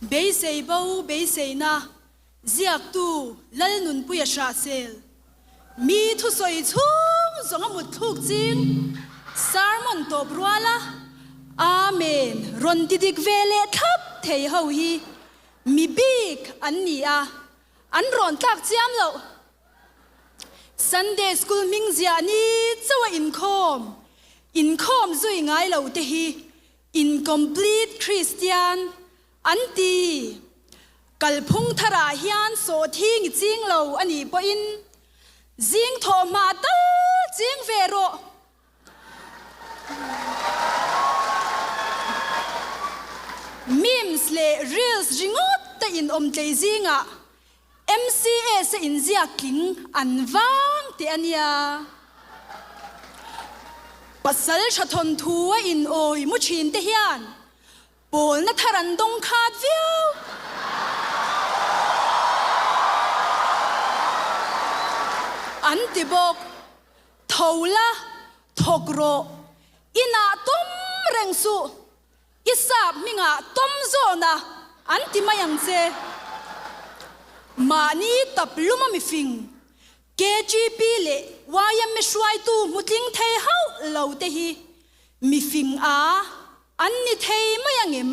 Beisei bo beiseina ziaktu Lalnunpuia Hrahsel, mi thusawi chhung zawng a mutthluk ching sermon tawp ruala Amen rawn ti dik ve leh thlap thei ho hi mi bik an ni a, an rawn tlak chiam loh. Sunday School hming ziah ni chauh a inkhawm, inkhawm zui ngai lo te hi Incomplete Christian an ti. Kalphung tharah hian sawhthing i ching lo a nih pawhin zing thawh hma tal ching ve rawh. Memes leh reels ringawt te inawmtlei zingah MCS a inziak tling an vang teh a nia. Pasal tha thawnthu a in awi mu thin te hian pawlna thar an dawng khat viau. An ti bawk, Tho la, thawk rawh, inah tawm reng suh. I sap hmingah tawm zawna an ti mai ang che. Mahni tap luma mifing, KGP leh yma hruaitu hmutling thei hauh lo te hi mifing a an ni thei mai ang em?